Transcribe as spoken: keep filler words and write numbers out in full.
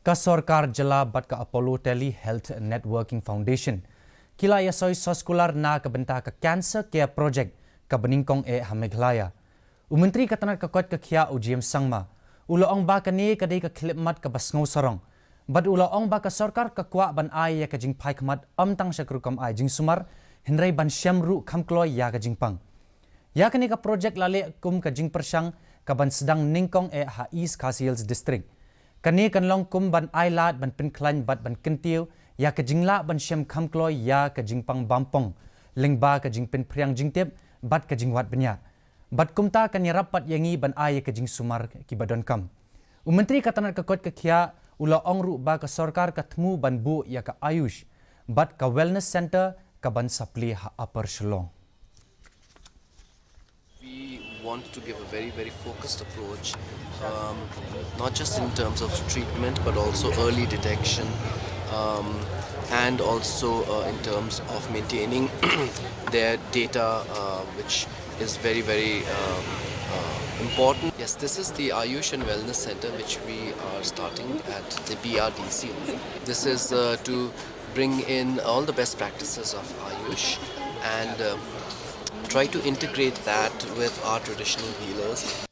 Ka sorkar jylla bad ka Apollo Tele Health Networking Foundation ki la ïasoi soskular na ka bynta ka Cancer Care Project kaba nyngkong eh ha Meghalaya. U Myntri ka tnat ka koit ka khiah, u J M Sangma, u la ong ba kane ka dei ka khyllipmat kaba sngewsarong, bad u la ong ba ka sorkar ka kwah ban ai ïa ka jingphai khmat ym tang sha ka rukom ai jingsumar, hynrei ban shem ruh kham kloi ïa ka jingpang. Ïa kane ka project la leh kum ka jingpyrshang kaban sdang nyngkong eh ha East Khasi Hills District. Kane kan long kum ban ai lad ban pynkhlaiñ bad ban kyntiew ïa ka jinglah ban shem kham kloi ïa ka jingpang bampong, lyngba ka jingpynphriang jingtip bad ka jingwad bniah. Bad kumta kan ïarap pat ïa ngi ban ai ïa ka jingsumar kiba donkam. U Myntri ka tnat ka koit ka khiah u la ong ruh ba ka sorkar ka thmu ban buh ïa ka Ayush bad ka Wellness Center kaban sa plie ha Upper Shillong. We want to give a very, very focused approach, um, not just in terms of treatment, but also early detection, um, and also, uh, in terms of maintaining their data, uh, which is very, very, uh, uh, important. Yes, this is the Ayush and Wellness Center, which we are starting at the B R D C. This is, uh, to bring in all the best practices of Ayush and, uh, try to integrate that with our traditional healers.